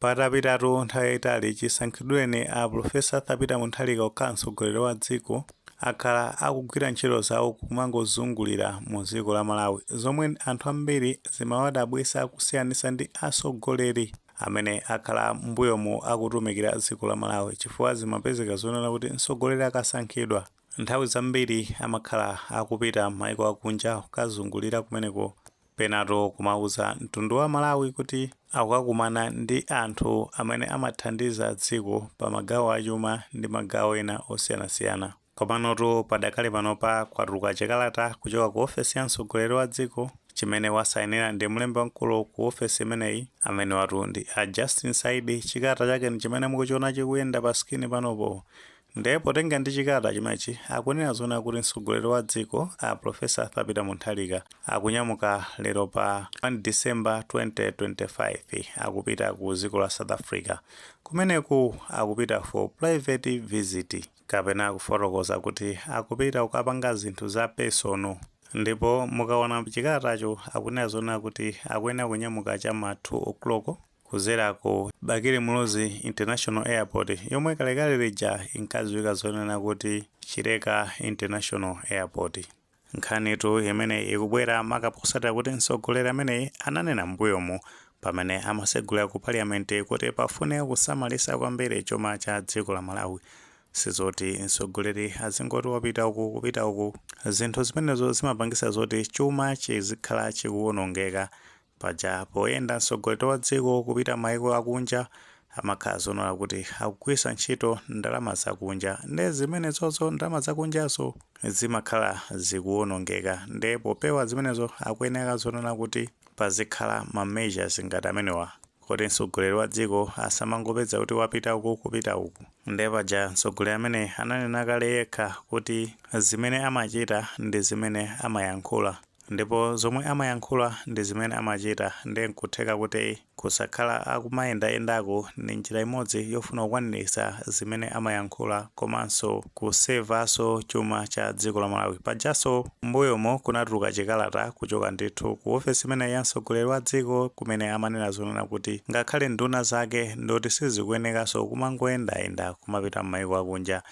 Patapitatu nthawi yayitali chisankhidwireni a Professor Arthur Peter Mutharika kukhala mtsogoleri wa dziko, akhala akugwira ntchito zawo kumangozungulira mu dziko la Malawi, zomwe anthu ambiri zimawadabwisa kusiyanisa ndi atsogoleri amene akhala m'mbuyomu akutumikira dziko la Malawi, chifukwa zimapezeka zonena kuti mtsogoleri akasankhidwa, nthawi zambiri amakhala akupita maiko akunja kukazungulira kumeneko, penato kumauza mtundu wa Malawi kuti akukakumana ndi anthu amene amathandiza dziko pa magawo achuma ndi magawo ena osiyanasiyana. Komanotu padakali panopa kwatuluka chikalata kuchoka ku ofesi ya mtsogoleri wa dziko chimene wasayinira ndi mlembi wamkulu ku ofesi imeneyi, amene watu ndi a Justin Saidi. Chikalata chake ndi chimene mukuchiona chikuyenda pa screen panopo. Ndiye potenga ndi chikalata chimenechi, akunena zoona kuti mtsogoleri wa dziko a Professor Arthur Peter Mutharika akunyamuka lero pa 1 December 2025, akupita ku dziko la South Africa. Kumeneku akupita for private visit, kapena kufotokoza kuti akupita kukapanga zinthu za personal. Ndipo mukaona chikalatacho, akunena zoona kuti akuyenera kunyamuka chama 2 o'clock kuzera ku Bakili Muluzi International Airport, yomwe kalekale lija inkadziwika zonena kuti Chileka International Airport. Nkhanitu imene ikubwera maka posatira kuti mtsogoleri ameneyi ananena m'mbuyomu pamene amasegulira ku Parliament kuti pafunika kusamalisa kwambiri chuma cha dziko la Malawi. Sizoti mtsogoleri azingoti wapita uku, kupita uku. Zinthu zimenezo zimapangisa zoti chuma chizikhala chikuwonongeka. Paja poyenda mtsogoleri wa dziko kupita maiko akunja, amakhala zonena kuti akugwiritsa ntchito ndalama zakunja, ndi zimenezozo ndalama zakunjazo zimakhala zikuwonongeka. Ndi popewa zimenezo, akuyenera zonena kuti pazikhala ma measures ngati amenewa, kuti mtsogoleri wa dziko asamangopeza kuti wapita uku, kupita uku. Ndiye paja mtsogoleri amene ananena kale yekha kuti zimene amachita ndi zimene amayankhula, ndipo zomwe amayankhula ndi zimene amachita. Ndiye nkutheka kuti kusakhala akumayendayendako ndi njira imodzi yofuna kukwaniritsa zimene amayankhula komanso kusevanso chuma cha dziko la Malawi. Pajanso mbuyomo kunatuluka chikalata kuchoka ndithu ku ofesi imene ya mtsogoleri wa dziko, kumene amanena zonena kuti ngakhale nduna zake ndoti sizikuyenekanso kumangoyendayenda kumapita m'mayiko akunja,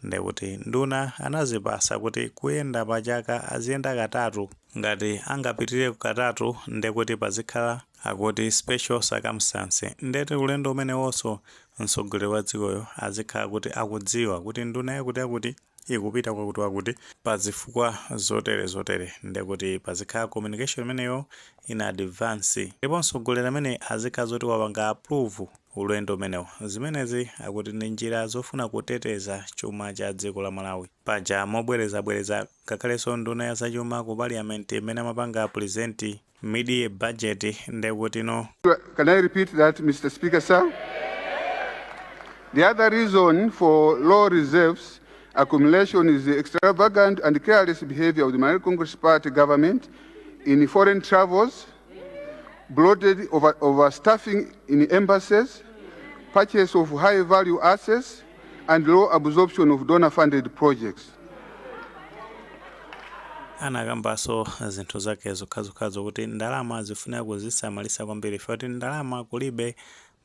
ndekuti nduna anazipasa kuti kuyenda pachaka aziyenda katatu. Ngati angapitirire katatu, ndekuti pazikhala akuti special circumstance. Ndeti ulendo umenewonso mtsogoleri wa dzikoyo azikhala kuti akudziwa kuti nduna yakuti yakuti ikupita kwakuti wakuti pa zifukwa zotere zotere, ndekuti pazikhala communication imeneyo in advance, ndipo mtsogoleri amene azikhala zoti wapanga approve ulendo umenewo. Zimenezi akuti ndi njira zofuna kuteteza chuma cha dziko la Malawi. Paja mobwerezabwereza, ngakhalenso nduna ya zachuma ku Parliament imene amapanga present mid budget, ndekuti no Can I repeat that, Mr. Speaker, sir? The other reason for low reserves accumulation is the extravagant and careless behavior of the Malawi Congress Party government in foreign travels, bloated overstaffing in embassies, purchase of high-value assets, and low absorption of donor-funded projects. Anakambanso zinthu zake zokhazokhazo kuti ndalama zifunika kuzisamalisa kwambiri, kuti ndalama kulibe.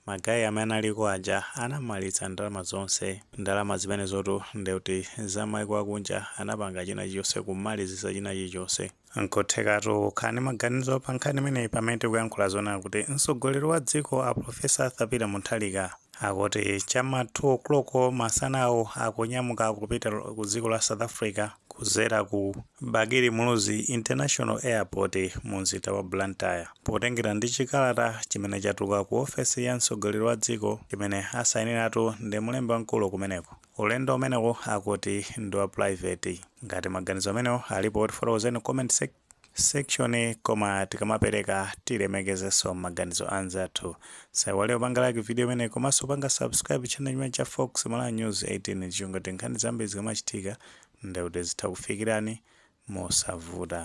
Ma guy amene analiko aja anamalitsa ndalama zonse. Ndalama zimenezotu ndekuti za maiko akunja, anapanga china chilichonse, kumalizisa china chilichonse. Nkuthekatu kukhala ndi maganizo pa nkhani imeneyi pamene tikuyankhula zonena kuti mtsogoleri wa dziko a Professor Arthur Peter Mutharika akuti chama 2 o'clock masanawo akunyamuka kupita ku dziko la South Africa kuzera ku Bakili Muluzi International Airport mu mzinda wa Blantyre, potengera ndi chikalata chimene chatuluka ku ofesi ya mtsogoleri wa dziko chimene asayiniratu ndi mlembi wamkulu kumeneko. Ulendo umenewo akuti ndi wa private. Ngati maganizo amenewo alipo, tifotokozeni comment section, koma tikamapereka tilemekezenso maganizo anzathu. Saiwale kupanga like video imene komanso kupanga subscribe channel chimene cha Fox Malawi News 18, chingoti nkhani zambiri zikamachitika ndekuti zitha kufikirani mosavuta.